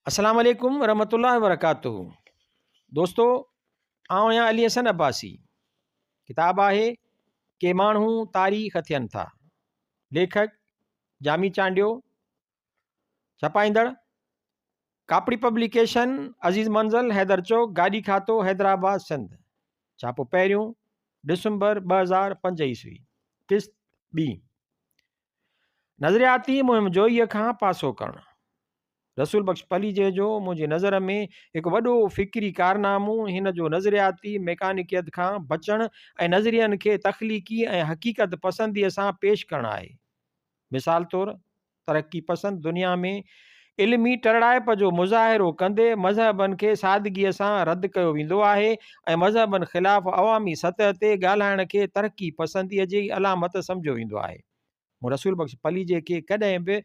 السلام عليڪم ورحمة الله وبرڪاته دوستو آئون آهيان علي حسن عباسي ڪتاب آهي ڪي ماڻهو تاريخ ٿين ٿا ليکڪ جامي چانڊيو ڇپائيندڙ ڪاپڙي پبليڪيشن عزيز منزل حيدر چوڪ گاڏي کاتو حيدرآباد سنڌ ڇاپو پهريون ڊسمبر 2005 عيسوي قسط ٻي نظرياتي مهم جوئيء کان پاسو ڪرڻ. رسول بخش پليجي جو منهنجي نظر ۾ هڪ وڏو فڪري ڪارنامو هن جو نظرياتي ميڪانڪيت کان بچڻ ۽ نظرين کي تخليقي ۽ حقيقت پسنديء سان پيش ڪرڻ آهي. مثال طور ترقي پسند دنيا ۾ علمي ٽرڙائپ جو مظاهرو ڪندي مذهبن کي سادگيء سان رد ڪيو ويندو آهي ۽ مذهبن خلاف عوامي سطح تي ڳالهائڻ کي ترقي پسنديء جي علامت سمجهيو ويندو آهي. مون رسول بخش پليجي کي ڪڏهن به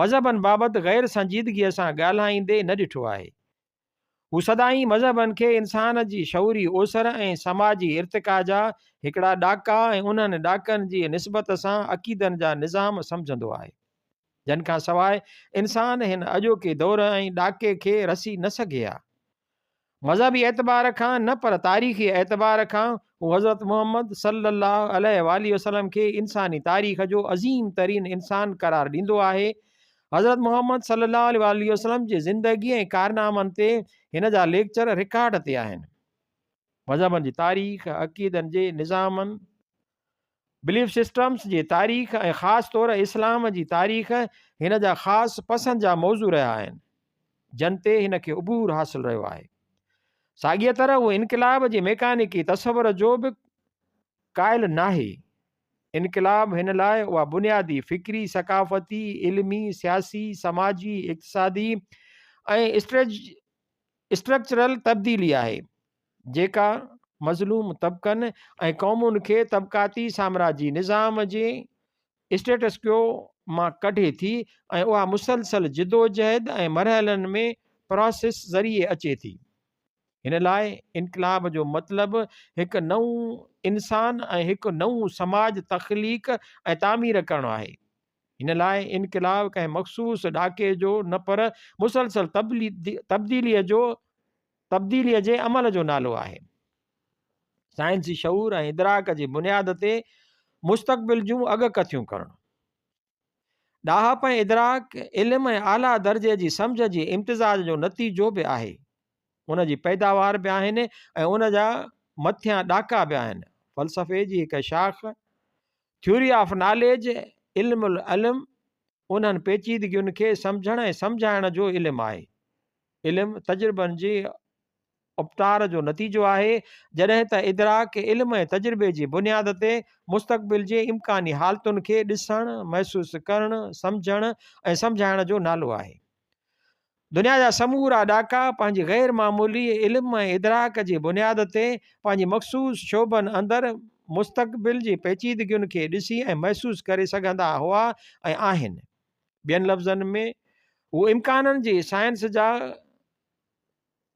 مذهبن بابت غير سنجيدگيء سان ڳالهائيندي نه ڏٺو آهي. هو سدائين مذهبن کي انسان جي شعوري اوسر ۽ سماجي ارتقا جا هڪڙا ڏاڪا ۽ انهن ڏاڪن جي نسبت سان عقيدن جا نظام سمجهندو آهي، جن کان سواء انسان هن اڄوڪي دور ۽ ڏاڪي کي رسي نه سگهي ها. مذهبي اعتبار کان نه پر تاريخي اعتبار کان هو حضرت محمد صلي الله عليه واٰله وسلم کي انساني تاريخ جو عظيم ترين انسان قرار ڏيندو آهي. حضرت محمد صلي الله عليه واٰله وسلم جي زندگي ۽ ڪارنامن تي هن جا ليڪچر رڪارڊ تي آهن. مذهبن جي تاريخ، عقيدن جي نظامن، Belief Systems، جي تاريخ ۽ خاص طور اسلام جي تاريخ هن جا خاص پسند جا موضوع رهيا آهن، جن تي هن کي عبور حاصل رهيو آهي. ساڳيء طرح هو انقلاب جي ميڪانيڪي تصور جو به قائل ناهي. انقلاب هن لاء اها بنيادي فڪري، ثقافتي، علمي، سياسي، سماجي، اقتصادي ۽ اسٽرڪچرل تبديلي آهي، جيڪا مظلوم طبقن ۽ قومن کي طبقاتي سامراجي نظام جي اسٽيٽسڪيو مان ڪڍي ٿي ۽ اها مسلسل جدوجهد ۽ مرحلن ۾ پراسيس ذريعي اچي ٿي. هن لاء انقلاب جو مطلب هڪ نئون انسان ۽ هڪ نئون سماج تخليق ۽ تعمير ڪرڻ آهي. هن لاء انقلاب ڪنهن مخصوص ڏاڪي جو نه پر مسلسل تبديليء جو تبديليء جي عمل جو نالو آهي. سائنسي شعور ۽ ادراڪ جي بنياد تي مستقبل جون اڳڪٿيون ڪرڻ. ڏاهپ ۽ ادراڪ، علم ۽ اعليٰ درجي جي سمجهه جي امتزاج جو نتيجو به آهي. ان جي پيداوار به آهن ۽ ان جا مٿيان ڏاڪا به آهن. فلسفي جي هڪ شاخ Theory of Knowledge، علم العلم، انهن پيچيدگين کي سمجهڻ ۽ سمجهائڻ جو علم آهي. علم تجربن جي اپٽار جو نتيجو آهي، جڏهن ته ادراڪ علم ۽ تجربي جي بنياد تي مستقبل جي امڪاني حالتن کي ڏسڻ، محسوس ڪرڻ، سمجهڻ ۽ سمجهائڻ جو نالو آهي. دنيا جا سمورا ڏاڪا پنهنجي غير معمولي علم ۽ ادراڪ جي بنياد تي پنهنجي مخصوص شعبن اندر مستقبل جي پيچيدگين کي ڏسي ۽ محسوس ڪري سگهندا هئا ۽ آهن. ٻين لفظن ۾ هو امڪانن جي سائنس جا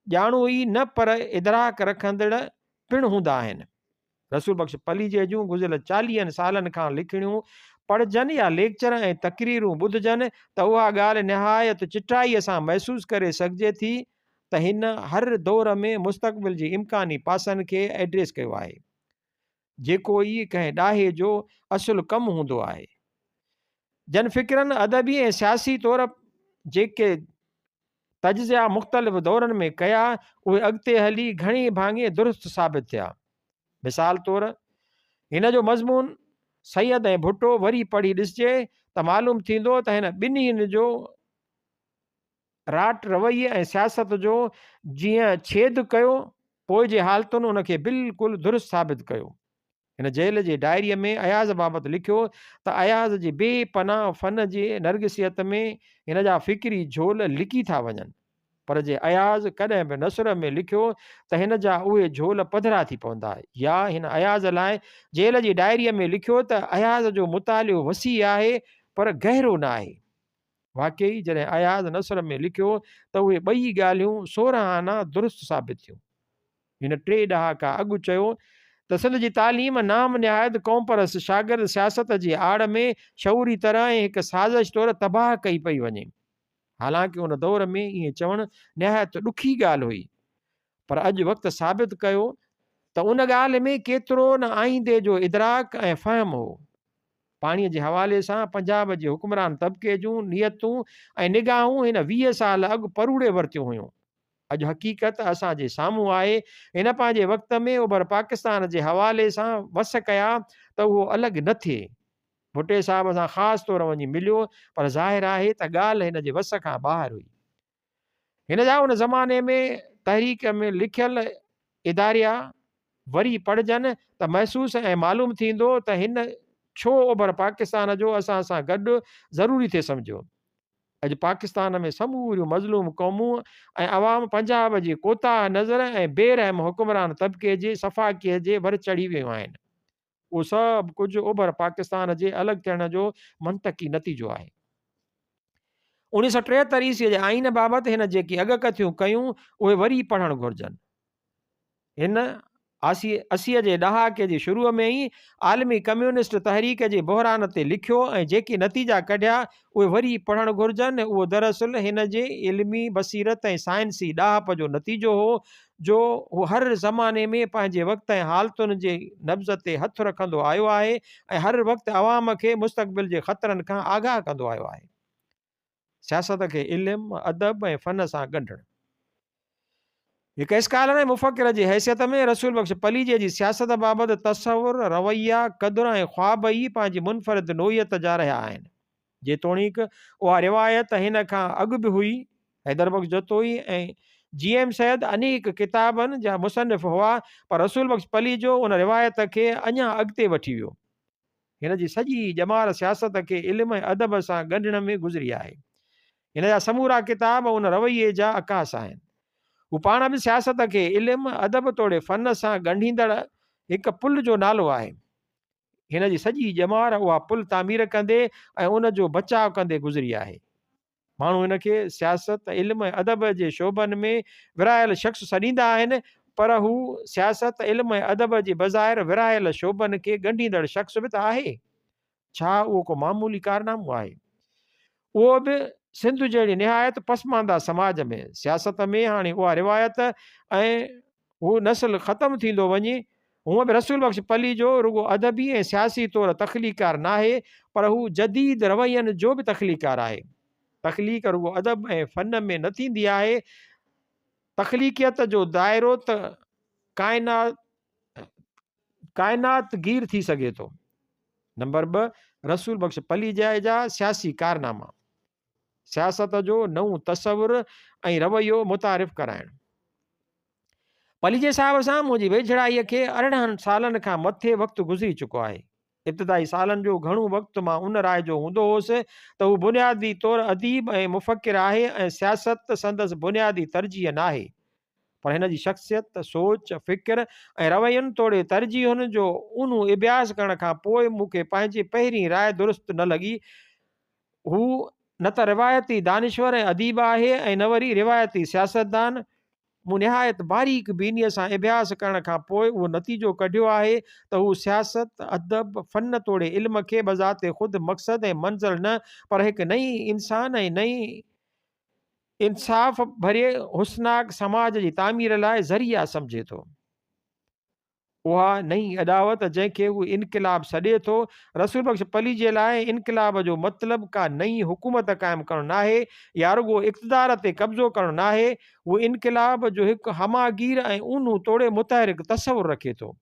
ڄاڻو ئي نه پر ادراڪ رکندڙ پڻ هوندا آهن. رسول بخش پليجي جون گذريل چاليهن سالن کان لکڻيون پڙهجن يا ليڪچر ۽ تقريرون ٻڌجن ته اها ڳالهه نهايت چٽائيء سان محسوس ڪري سگهجي ٿي ته هن هر دور ۾ مستقبل جي امڪاني پاسن کي ائڊريس ڪيو آهي. جيڪو ئي ڪنهن ڏاهي جو اصل ڪم هوندو آهي. جن فڪرن ادبي ۽ سياسي طور جيڪي تجزيا مختلف دورن ۾ ڪيا، اهي اڳتي هلي گهڻي ڀاڱي درست ثابت ٿيا. مثال طور هن جو مضمون سيد ۽ ڀٽو وري پڙهي ڏسجي ته معلوم ٿيندو ته هن ٻنهين جو راٽ رويي ۽ سياست جو جيئن ڇيد ڪيو، پوء جي حالتن ان کي بلڪل درست ثابت ڪيو. هن جيل جي ڊائريء ۾ اياز بابت لکيو ته اياز جي بي پناهه فن جي نرگسيت ۾ هن جا فڪري جهول لڪي ٿا وڃن، پر جي اياز ڪڏهن به نثر ۾ لکيو ته هن جا اهي جهول پڌرا ٿي پوندا يا هن اياز لاء جيل جي ڊائريء ۾ لکيو ته اياز جو مطالعو وسيع آهي پر گهرو نه آهي. واقعي جڏهن اياز نثر ۾ لکيو ته اهي ٻئي ڳالهيون 16 آنا درست ثابت ٿيون. هن ٽي ڏهاڪا اڳ چيو ته سنڌ جي تعليم نام نهاد قومپرست شاگرد سياست جي آڙ ۾ شعوري طرح ۽ هڪ سازش طور تباهه ڪئي پئي وڃي. حالانڪه ان دور ۾ ائين چوڻ نهايت ڏکي ڳالهه هئي. پر اڄ وقت ثابت ڪيو ته ان ڳالهه ۾ ڪيترو نه آئيندي جو ادراڪ ۽ فهم هو. پاڻيء جي حوالي سان پنجاب جي حڪمران طبقي جون نيتون ۽ نگاهون هن 20 سال اڳ پروڙي ورتيون هيون. اڄ حقيقت اسان جي سامهون آهي. هن پنهنجي وقت ۾ اوڀر پاڪستان جي حوالي سان وس ڪيا ته اهو الڳ نه ٿئي. ڀٽي صاحب سان خاص طور وڃي مليو پر ظاهر آهي ته ڳالهه هن جي وس کان ٻاهر هئي. هن جا ان زماني ۾ تحريڪ ۾ لکيل اداريا وري پڙهجن ته محسوس ۽ معلوم ٿيندو ته هن ڇو اوڀر پاڪستان جو اسان سان گڏ ضروري ٿي سمجهيو. اڄ پاڪستان ۾ سموريون مظلوم قومون ۽ عوام پنجاب جي ڪوتاهه نظر ۽ بي رحم حڪمران طبقي جي سفاڪيء جي ور چڙهي ويون آهن. اهو سڀ ڪجهه اوڀر پاڪستان جي الڳ ٿيڻ جو منطقي نتيجو آهي. 1973 عيسويء جي آئين بابت هن جيڪي اڳڪٿيون ڪيون، اهي وري پڙهڻ گهرجن. هن اسيء جي ڏهاڪي جي شروع ۾ ئي عالمي ڪميونسٽ تحريڪ جي بحران تي لکيو ۽ جيڪي نتيجا ڪڍيا، اهي وري پڙهڻ گهرجن. اهو دراصل هن جي علمي بصيرت ۽ سائنسي ڏاهپ جو نتيجو هو، جو هو هر زماني ۾ پنهنجي وقت ۽ حالتن جي نبض تي هٿ رکندو آيو آهي ۽ هر وقت عوام کي مستقبل جي خطرن کان آگاهه ڪندو آيو آهي. سياست کي علم، ادب ۽ فن سان ڳنڍڻ. هڪ اسڪالر ۽ مفڪر جي حيثيت ۾ رسول بخش پليجي جي سياست بابت تصور، رويا، قدر ۽ خواب ئي پنهنجي منفرد نوعيت جا رهيا آهن. جيتوڻيڪ اها روايت هن کان اڳ به هئي. حيدر بخش جتوئي ۽ جي ايم سيد انيڪ ڪتابن جا مصنف هئا، پر رسول بخش پليجو ان روايت کي اڃا اڳتي وٺي ويو. هن جي سڄي ڄمار سياست کي علم ۽ ادب سان ڳنڍڻ ۾ گذري آهي. هن جا سمورا ڪتاب ان رويي جا عڪاس آهن. هو پاڻ به سياست کي علم، ادب توڙي فن سان ڳنڍيندڙ هڪ پل جو نالو آهي. هن جي سڄي ڄمار اها پل تعمير ڪندي ۽ ان جو بچاء ڪندي گذري آهي. ماڻهو هن کي سياست، علم ۽ ادب جي شعبن ۾ ورهايل شخص سڏيندا آهن، پر هو سياست، علم ۽ ادب جي بظاهر ورهايل شعبن کي ڳنڍيندڙ شخص به ته آهي. ڇا اهو ڪو معمولي ڪارنامو آهي؟ اهو به سنڌ جهڙي نهايت پسمانده سماج ۾. سياست ۾ هاڻي اها روايت ۽ هو نسل ختم ٿيندو وڃي. هونء به رسول بخش پليجو رڳو ادبي ۽ سياسي طور تخليقڪار ناهي، پر هو جديد روين جو به تخليقڪار آهي. تخليق رڳو ادب ۽ فن ۾ نه ٿيندي آهي، تخليقيت جو دائرو ته ڪائنات ڪائنات گير ٿي سگهي ٿو. نمبر 2، رسول بخش پليجي جا سياسي ڪارناما. سياست جو نئون تصور ۽ رويو متعارف ڪرائڻ. پليجي صاحب سان منهنجي ويجهڙائيء کي 18 سالن کان مٿي وقت گذري چڪو آهي. ابتدائي سالن جو گهڻو وقت مان ان راء جو هوندو هوس ته هو بنيادي طور اديب ۽ مفڪر آهي ۽ سياست سندس بنيادي ترجيح ناهي. پر هن جي شخصيت، سوچ، فڪر ۽ روين توڙي ترجيحن جو اونهون اڀياس ڪرڻ کان پوء مون کي پنهنجي پهرين راء درست نه لڳي. هو نه ته روايتي دانشور ۽ اديب آهي ۽ نه وري روايتي سياستدان. مون نهايت باريڪ بينيء سان اڀياس ڪرڻ کان پوء اهو نتيجو ڪڍيو آهي ته هو سياست، ادب، فن توڙي علم کي بذات خود مقصد ۽ منزل نه پر هڪ نئين انسان ۽ نئين انصاف ڀريي حسناڪ سماج جي تعمير لاء ذريعا سمجهي ٿو. اها نئين اڏاوت جنهن کي هو انقلاب سڏي ٿو، رسول بخش پليجي لاء انقلاب جو مطلب ڪا نئين حڪومت قائم ڪرڻ ناهي يا رڳو اقتدار تي قبضو ڪرڻ ناهي، هو انقلاب جو هڪ همه گير ۽ اونهون توڙي متحرڪ تصور رکي ٿو.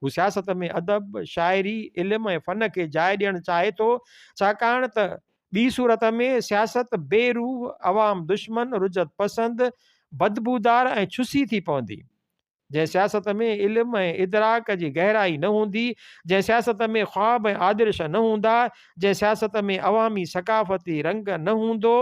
هو سياست ۾ ادب، شاعري، علم ۽ فن کي جاء ڏيڻ چاهي ٿو، ڇاڪاڻ ته ٻي صورت ۾ سياست بي روح، عوام دشمن، رجعت پسند، بدبودار ۽ ڇسي ٿي پوندي. جنهن سياست ۾ علم ۽ ادراڪ جي گهرائي نه هوندي، جنهن سياست ۾ خواب ۽ آدرش نه هوندا، جنهن سياست ۾ عوامي ثقافتي رنگ نه هوندو،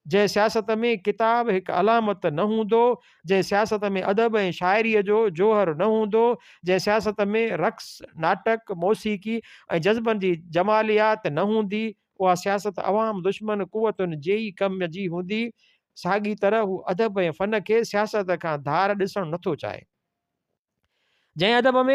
جنهن سياست ۾ ڪتاب هڪ علامت نه هوندو، جنهن سياست ۾ ادب ۽ شاعريء جو جوهر نه هوندو، جنهن سياست ۾ رقص، ناٽڪ، موسيقي ۽ جذبن جي جماليات نه هوندي، اها سياست عوام دشمن قوتن جي ئي ڪم جي هوندي. ساڳي طرح هو ادب ۽ فن کي سياست کان ڌار ڏسڻ نٿو چاهي. جنهن ادب ۾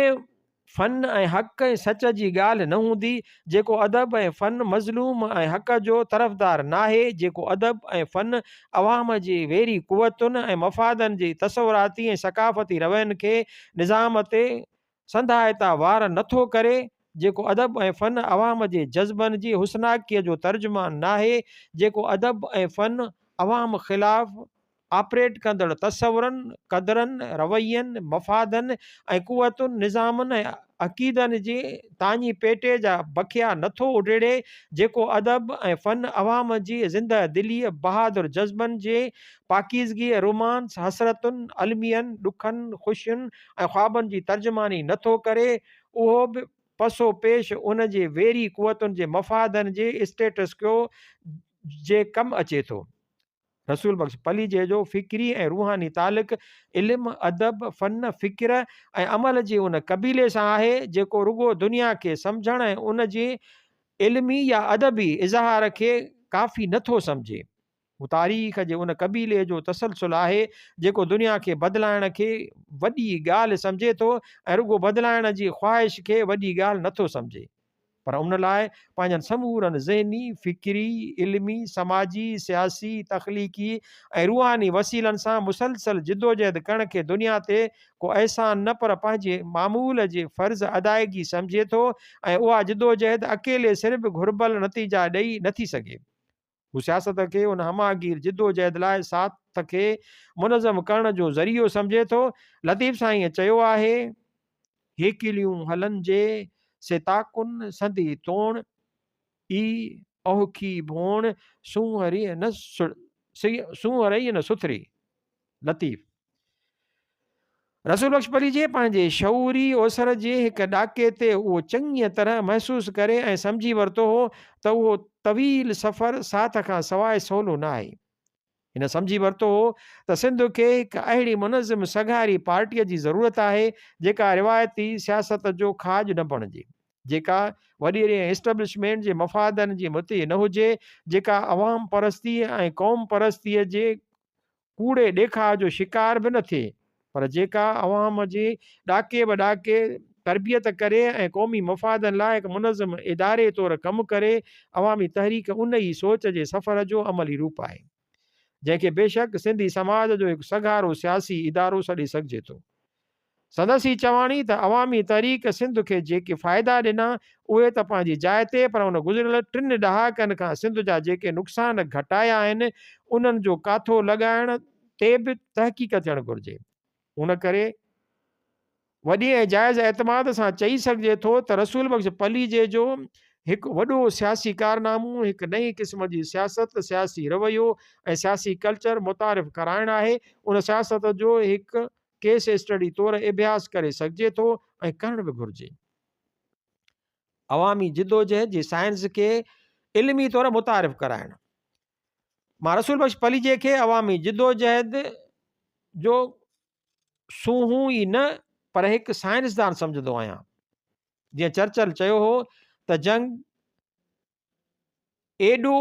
فن ۽ حق ۽ سچ جي ڳالهه نه هوندي، جيڪو ادب ۽ فن مظلوم ۽ حق جو طرفدار ناهي، جيڪو ادب ۽ فن عوام جي ويري قوتن ۽ مفادن جي تصوراتي ۽ ثقافتي روين کي نظام تي سنڌائتا وار نٿو ڪري، جيڪو ادب ۽ فن عوام جي جذبن جي حسناڪيء جو ترجمان ناهي، جيڪو ادب ۽ فن عوام خلاف آپريٽ ڪندڙ تصورن، قدرن، روين، مفادن ۽ قوتن، نظامن ۽ عقيدن جي تاڃي پيٽي جا بکيا نٿو اڊيڙي، جيڪو ادب ۽ فن عوام جي زنده دليء، بهادر جذبن جي پاڪيزگيء، رومانس، حسرتن، المين، ڏکن، خوشين ۽ خوابن جي ترجماني نٿو ڪري، اهو به پس و پيش ان جي ويري قوتن جي مفادن جي اسٽيٽس ڪيو جي ڪم اچي ٿو. رسول بخش پليجي جو فڪري ۽ روحاني تعلق علم، ادب، فن، فڪر ۽ عمل جي ان قبيلي سان آهي، جيڪو رڳو دنيا کي سمجهڻ ۽ ان جي علمي يا ادبي اظهار کي ڪافي نه ٿو سمجهي. هو تاريخ جي ان قبيلي جو تسلسل آهي، جيڪو دنيا کي بدلائڻ کي وڏي ڳالهه سمجهي ٿو ۽ رڳو بدلائڻ جي خواهش کي وڏي ڳالهه نه ٿو سمجهي. پر ان لاء پنهنجن سمورن ذهني، فڪري، علمي، سماجي، سياسي، تخليقي ۽ روحاني وسيلن سان مسلسل جدوجهد ڪرڻ کي دنيا تي ڪو احسان نه پر پنهنجي معمول جي فرض ادائگي سمجهي ٿو ۽ اها جدوجهد اڪيلي سر به گهربل نتيجا ڏئي نٿي سگهي. هو سياست کي ان هماگير جدوجهد لاء ساٿ کي منظم ڪرڻ جو ذريعو سمجهي ٿو. لطيف سائينء چيو آهي. هيڪليون هلن جي، سي تاڪن سندي توڻ، اي اوهکي ڀوڻ، سونهن ريء نه سٿري. لطيف. رسول بخش پليجي پنهنجي شعوري اوسر جي هڪ ڏاڪي تي اهو چڱيء طرح محسوس ڪري ۽ سمجهي ورتو هو ته اهو طويل سفر ساٿ کان سواء سولو نه آهي. هن سمجهي ورتو هو ته سنڌ کي هڪ اهڙي منظم سگهاري پارٽيء جي ضرورت آهي، جيڪا روايتي سياست جو کاڄ نه بڻجي، جيڪا وڏيري ۽ اسٽبلشمينٽ جي مفادن جي مطيع نه هجي، جيڪا عوام پرستيء ۽ قوم پرستيء جي ڪوڙي ڏيکاء جو شڪار به نه ٿئي پر جيڪا عوام جي ڏاڪي به ڏاڪي تربيت ڪري ۽ قومي مفادن لاء هڪ منظم اداري طور ڪم ڪري، عوامي تحريڪ ان ئي سوچ جي سفر جو عملي روپ آهي. جنهن کي بيشڪ سنڌي سماج جو هڪ سگهارو سياسي ادارو سڏي سگهجي ٿو. سندس ئي چواڻي ته عوامي تحريڪ سنڌ کي جيڪي فائدا ڏنا اهي ته پنهنجي جاء تي پر ان گذريل ٽن ڏهاڪن کان سنڌ جا جيڪي نقصان گهٽايا آهن انهن جو ڪاٿو لڳائڻ تي به تحقيق ٿيڻ گهرجي. ان ڪري وڏي ۽ جائز اعتماد سان چئي سگهجي ٿو ته رسول بخش پليجي جو هڪ وڏو سياسي ڪارنامو هڪ نئين قسم جي سياست، سياسي رويو ۽ سياسي ڪلچر متعارف ڪرائڻ آهي. ان سياست جو هڪ ڪيس اسٽڊي طور اڀياس ڪري سگهجي ٿو ۽ ڪرڻ به گهرجي. عوامي جدوجهد جي سائنس کي علمي طور متعارف ڪرائڻ. مان رسول بخش پليجي کي عوامي جدوجهد جو سونهون ئي نه پر هڪ سائنسدان سمجهندو آهيان. جيئن چرچل چيو هو ته جنگ ايڏو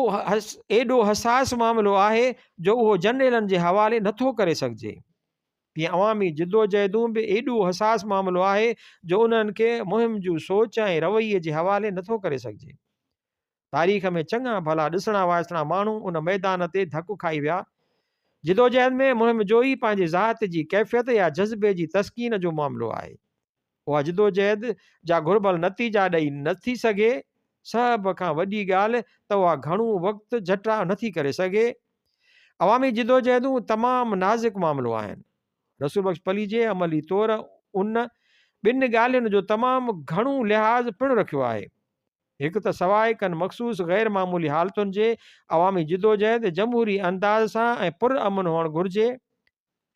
ايڏو حساس معاملو آهي جو اهو جرنيلن جي حوالي نٿو ڪري سگهجي. تيئن عوامي جدوجهدون به ايڏو حساس معاملو آهي جو انهن کي مهم جو سوچ ۽ رويي جي حوالي نٿو ڪري سگهجي. تاريخ ۾ چڱا ڀلا ڏسڻا وائسڻا ماڻهو ان ميدان تي ڌڪ کائي ويا. جدوجهد ۾ مهم جوئي پنهنجي ذات جي ڪيفيت يا جذبي جي تسڪين جو معاملو آهي. اها جدوجهد جا گهربل نتيجا ڏئي نه ٿي سگهي، سڀ کان وڏي ڳالهه ته اها گهڻو وقت جٽاء نه ٿي ڪري سگهي. عوامي جدوجهدون تمام نازڪ معاملو آهن. رسول بخش پليجي عملي طور ان ٻن ڳالهين جو تمام گهڻو لحاظ پڻ رکيو آهي. هڪ ته سواء ڪن مخصوص غير معمولي حالتن جي عوامي جدوجهد جمهوري انداز سان ۽ پر امن هئڻ گهرجي.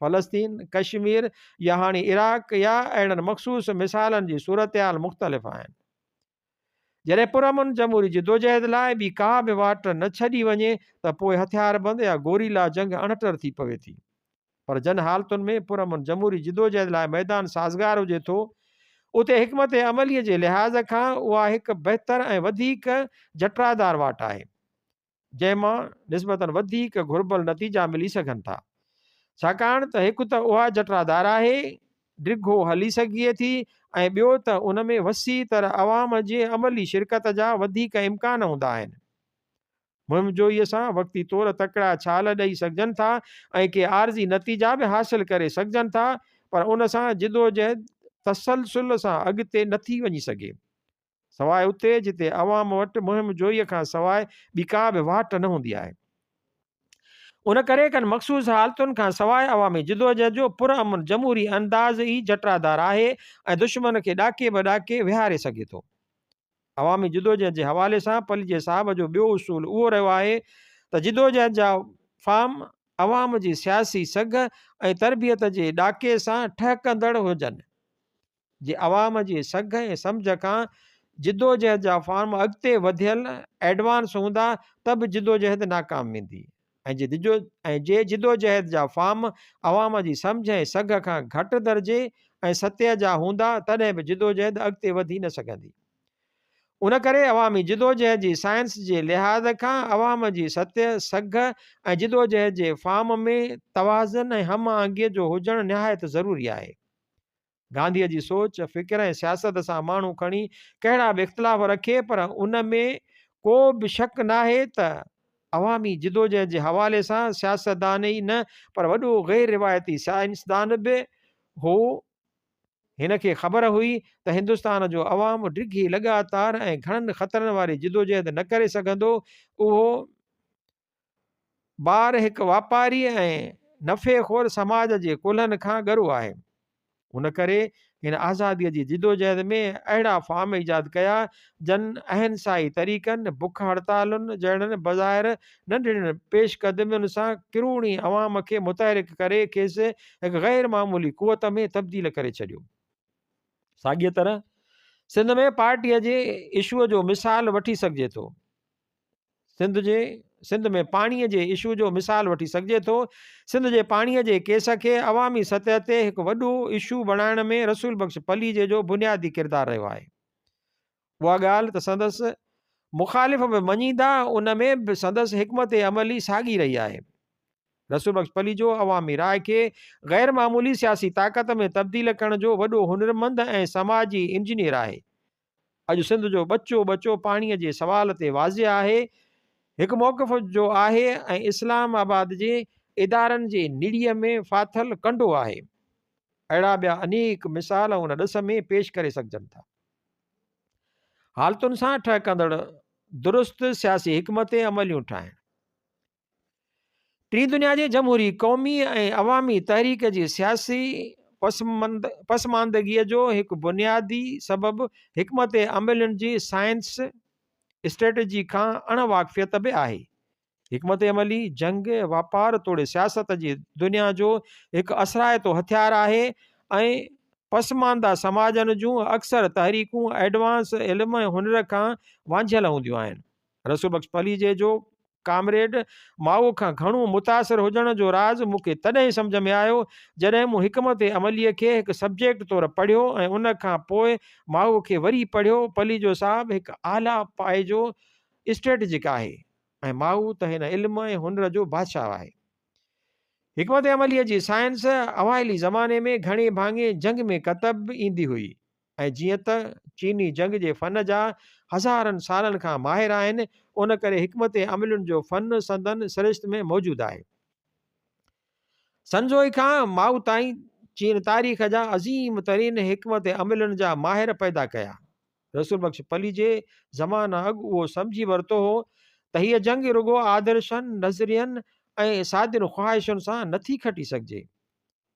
فلسطين، ڪشمير يا هاڻي عراق يا اهڙن مخصوص مثالن جي صورتحال مختلف آهن. جڏهن پرامن جمهوري جدوجهد لاء ٻي ڪا به واٽ نه ڇڏي وڃي ته پوء هٿياربند يا گوريلا جنگ اڻٽر ٿي پوي ٿي. پر جن حالتن ۾ پرامن جمهوري جدوجهد لاء ميدان سازگار هجي ٿو، اتي حڪمت عمليء جي لحاظ کان اها هڪ بهتر ۽ وڌيڪ جٽادار واٽ آهي. جنهن مان نسبتاً وڌيڪ گهربل نتيجا ملي سگهن ٿا. ڇاڪاڻ ته هڪ ته اها جٽادار آهي، ڊگهو هلي سگهي ٿي ۽ ٻيو ته ان ۾ وسيع طرح عوام جي عملي شرڪت جا وڌيڪ امڪان هوندا آهن. مهم جوئيء سان وقتي طور تڪڙا ڇال ڏئي سگهجن ٿا ۽ ڪي عارضي نتيجا به حاصل ڪري سگهجن ٿا پر ان سان جدوجهد تسلسل سان اڳتي نٿي وڃي سگهي. سواء اتي جتي عوام وٽ مهم جوئيء کان سواء ٻي ڪا به واٽ نه هوندي آهي. ان ڪري ڪن مخصوص حالتن کان سواء عوامي جدوجهد جو پرامن جمهوري انداز ئي جٽادار آهي ۽ دشمن کي ڏاڪي به ڏاڪي ويهاري سگهي ٿو. عوامي جدوجهد جي حوالي سان پليجي صاحب جو ٻيو اصول اهو رهيو آهي ته جدوجهد جا فارم عوام جي سياسي سگهه ۽ تربيت جي ڏاڪي سان ٺهڪندڙ هجن. جي عوام جي سگهه ۽ سمجهه کان جدوجهد جا فارم اڳتي وڌيل، Advance، هوندا ته به جدوجهد ناڪام ويندي. ۽ جي جدوجهد جا فارم عوام جي سمجهه ۽ سگهه کان گهٽ درجي ۽ سطح جا هوندا تڏهن به جدوجهد اڳتي وڌي نه سگهندي. ان ڪري عوامي جدوجهد جي سائنس جي لحاظ کان عوام جي سطح، سگهه ۽ جدوجهد جي فارم ۾ توازن ۽ هم آهنگيء جو هجڻ نهايت ضروري آهي. گانڌيء جي سوچ، فڪر ۽ سياست سان ماڻهو کڻي ڪهڙا به اختلاف رکي پر ان ۾ ڪو به شڪ ناهي ته عوامي جدوجهد جي حوالي سان سياستدان ئي نه پر وڏو غير روايتي سائنسدان به هو. هن کي خبر هئي ته هندستان جو عوام ڊگهي لڳاتار ۽ گهڻن خطرن واري جدوجهد نه ڪري سگهندو، اهو بار هڪ واپاري ۽ نفعي خور سماج جي ڪلهن کان ڳرو آهي. ان ڪري هن آزاديء جي جدوجهد ۾ اهڙا فارم ايجاد ڪيا، جن اهنسائي طريقن، بک هڙتالن جهڙن بظاهر ننڍڙين پيش قدمين سان ڪروڙين عوام کي متحرڪ ڪري کيس هڪ غير معمولي قوت ۾ تبديل ڪري ڇڏيو. ساڳيء طرح سنڌ ۾ پارٽيء جي اشوء جو مثال وٺي سگهجي ٿو. سنڌ جي سنڌ ۾ پاڻي جي اشو جو مثال وٺي سگهجي ٿو. سنڌ جي پاڻي جي ڪيس کي عوامي سطح تي هڪ وڏو اشو بڻائڻ ۾ رسول بخش پليجي جو بنيادي ڪردار رهيو آهي. اها ڳالهه ته سندس مخالف به مڃيندا ان ۾ به سندس حڪمت عملي ساڳي رهي آهي. رسول بخش پليجو عوامي راء کي غير معمولي سياسي طاقت ۾ تبديل ڪرڻ جو وڏو هنرمند ۽ سماجي انجنيئر آهي. اڄ سنڌ جو ٻچو ٻچو پاڻي جي سوال تي واضح آهي، هڪ موقف جو آهي ۽ اسلام آباد جي ادارن جي نڙيء ۾ ڦاٿل ڪنڊو آهي. اهڙا ٻيا انيڪ مثال ان ڏس ۾ پيش ڪري سگهجن ٿا. حالتن سان ٺهڪندڙ درست سياسي حڪمت عمليون ٺاهڻ. ٽين دنيا جي جمهوري قومي ۽ عوامي تحريڪ جي سياسي پسماندگيء جو هڪ بنيادي سبب حڪمت عملين جي سائنس اسٽريٽجي کان اڻ واقفيت به آهي. حڪمت عملي جنگ، واپار توڙي سياست جي دنيا جو هڪ اثرائتو هٿيار آهي ۽ پسمانده سماجن جون اڪثر تحريڪون ايڊوانس علم ۽ هنر کان وانجهيل هونديون آهن. رسول بخش پليجي جو ڪامريڊ مائوء کان گهڻو متاثر هجڻ جو راز مون کي تڏهن سمجهه ۾ آيو، جڏهن مون حڪمت عمليء کي هڪ سبجيڪٽ طور پڙهيو ۽ ان کان پوء مائوء کي وري پڙهيو. پليجو صاحب هڪ اعليٰ پائي جو اسٽريٽجڪ آهي ۽ مائو ته هن علم ۽ هنر جو بادشاهه آهي. حڪمت عمليء جي سائنس اوائلي زماني ۾ گهڻي ڀاڱي جنگ ۾ ڪتب ايندي هئي. ۽ جيئن ته چيني جنگ جي فن جا هزارن سالن کان ماهر آهن، ان ڪري حڪمت عملين جو فن سندن سرشت ۾ موجود آهي. سنزوئي کان مائو تائين چين تاريخ جا عظيم ترين حڪمت عملين جا ماهر پيدا ڪيا. رسول بخش پليجي زمانا اڳ اهو سمجهي ورتو هو ته هيء جنگ رڳو آدرشن، نظرين ۽ سادين خواهشن سان نٿي کٽي سگهجي.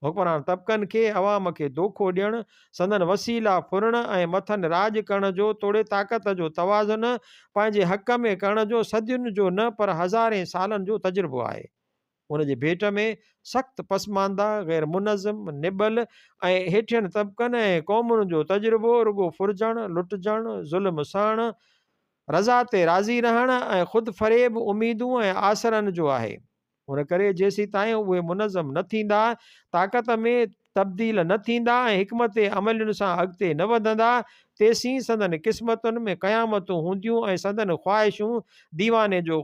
حڪمران طبقن کي عوام کي دوکو ڏيڻ، سندن وسيلا ڦرڻ ۽ مٿن راڄ ڪرڻ جو توڙي طاقت جو توازن پنهنجي حق ۾ ڪرڻ جو صدين جو نه پر هزارين سالن جو تجربو آهي. ان جي ڀيٽ ۾ سخت پسمانده، غير منظم، نٻل ۽ هيٺين طبقن ۽ قومن جو تجربو رڳو ڦرجڻ، لٽجڻ، ظلم سهڻ، رضا تي راضي رهڻ ۽ خود فريب اميدون ۽ آسرن جو آهي. ان ڪري جيسيتائين اهي منظم نه ٿيندا، طاقت ۾ تبديل نه ٿيندا ۽ حڪمت عملين سان اڳتي نه وڌندا، تيسين سندن قسمتن ۾ قيامتون هونديون ۽ سندن خواهشون ديواني جو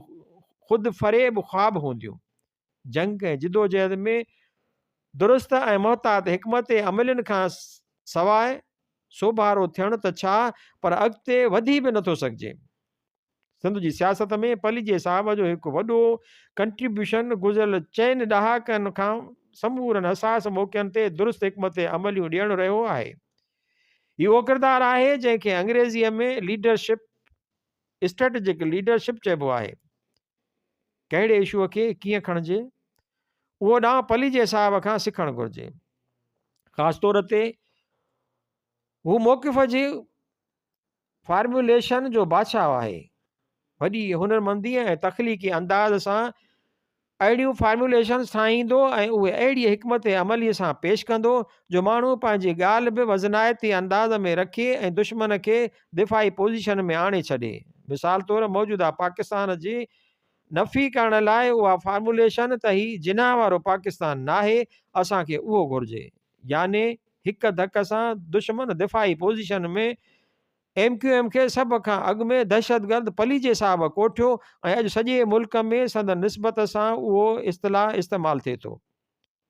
خود فريب خواب هونديون. جنگ ۽ جدوجهد ۾ درست ۽ محتاط حڪمت عملين کان سواء سوڀارو ٿيڻ ته ڇا پر اڳتي وڌي به نٿو سگهجي. سنڌ جي سياست ۾ پليجي صاحب جو هڪ وڏو ڪنٽريبيوشن گذريل چئن ڏهاڪن کان سمورن حساس موقعن تي درست حڪمت عمليون ڏيڻ رهيو آهي. هي اهو ڪردار آهي جنهن کي انگريزيء ۾ ليڊرشپ، اسٽريٽجڪ ليڊرشپ چئبو آهي. ڪهڙي اشوء کي ڪيئن کڻجي، اهو ڏانء پليجي صاحب کان سکڻ گهرجي. خاص طور تي هو موقف جي فارموليشن جو بادشاهه آهي. وڏي هنرمنديء ۽ تخليقي انداز سان اهڙيون فارموليشنز ٺاهيندو ۽ اهي اهڙيء حڪمت عمليء سان پيش ڪندو جو ماڻهو پنهنجي ڳالهه به وزنائتي انداز ۾ رکي ۽ دشمن کي دفاعي پوزيشن ۾ آڻي ڇڏي. مثال طور موجوده پاڪستان جي نفي ڪرڻ لاء اها فارموليشن ته هي جناح وارو پاڪستان ناهي، اسان کي اهو گهرجي. يعني هڪ ڌڪ سان دشمن دفاعي پوزيشن ۾ ايم ڪيو ايم کي سڀ کان اڳ ۾ دهشتگرد پليجي صاحب ڪوٺيو ۽ اڄ سڄي ملڪ ۾ سندن نسبت سان اهو اصطلاح استعمال ٿئي ٿو.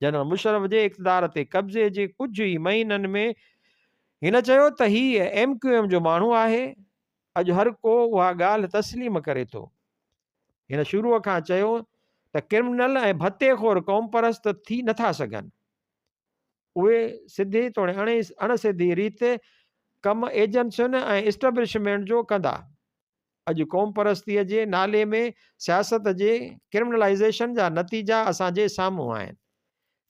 جنرل مشرف جي اقتدار تي قبضي جي ڪجهه ئي مهينن ۾ هن چيو ته هي ايم ڪيو ايم جو ماڻهو آهي، اڄ هر ڪو اها ڳالهه تسليم ڪري ٿو. هن شروع کان چيو ته ڪرمنل ۽ ڀتي خور قومپرست ٿي نٿا سگهن. اهي سڌي توڙي اڻ سڌي ريت ڪم ايجنسين ۽ اسٽبلشمينٽ جو ڪندا. اڄ قومپرستيء جي نالي ۾ سياست جي ڪرمنلائيزيشن جا نتيجا اسان جي سامهون آهن.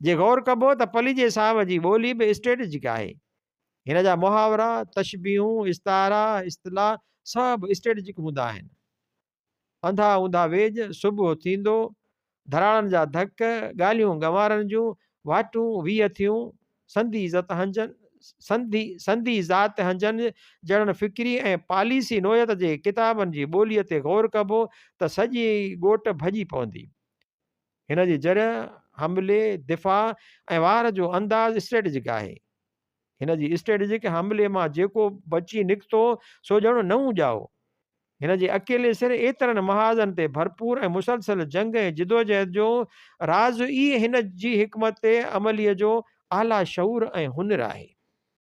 جي غور ڪبو ته پليجي صاحب جي ٻولي به اسٽريٽجڪ آهي. هن جا محاورا، تشبيهون، استعارا، اصطلاح سڀ اسٽريٽجڪ هوندا آهن. انڌا اونڌا ويڄ، صبح ٿيندو، ڌراڙن جا ڌڪ، ڳالهيون ڳنوارن جون، واٽون 20 ٿيون، سندي ذات هنجن، سندي سندي ذات هنجن جهڙن فڪري ۽ پاليسي نوعيت جي ڪتابن جي ٻوليء تي غور ڪبو ته سڄي ڳوٽ ڀڄي پوندي. هن جي جرح، حملي، دفاع ۽ وار جو انداز اسٽريٽجڪ آهي. هن جي اسٽريٽجڪ حملي مان جيڪو بچي نڪتو سو ڄڻ نئون ڄائو. هن جي اڪيلي سر ايترن محاذن تي ڀرپور ۽ مسلسل جنگ ۽ جدوجهد جو راز ئي هن جي حڪمت عمليء جو اعليٰ شعور ۽ هنر آهي.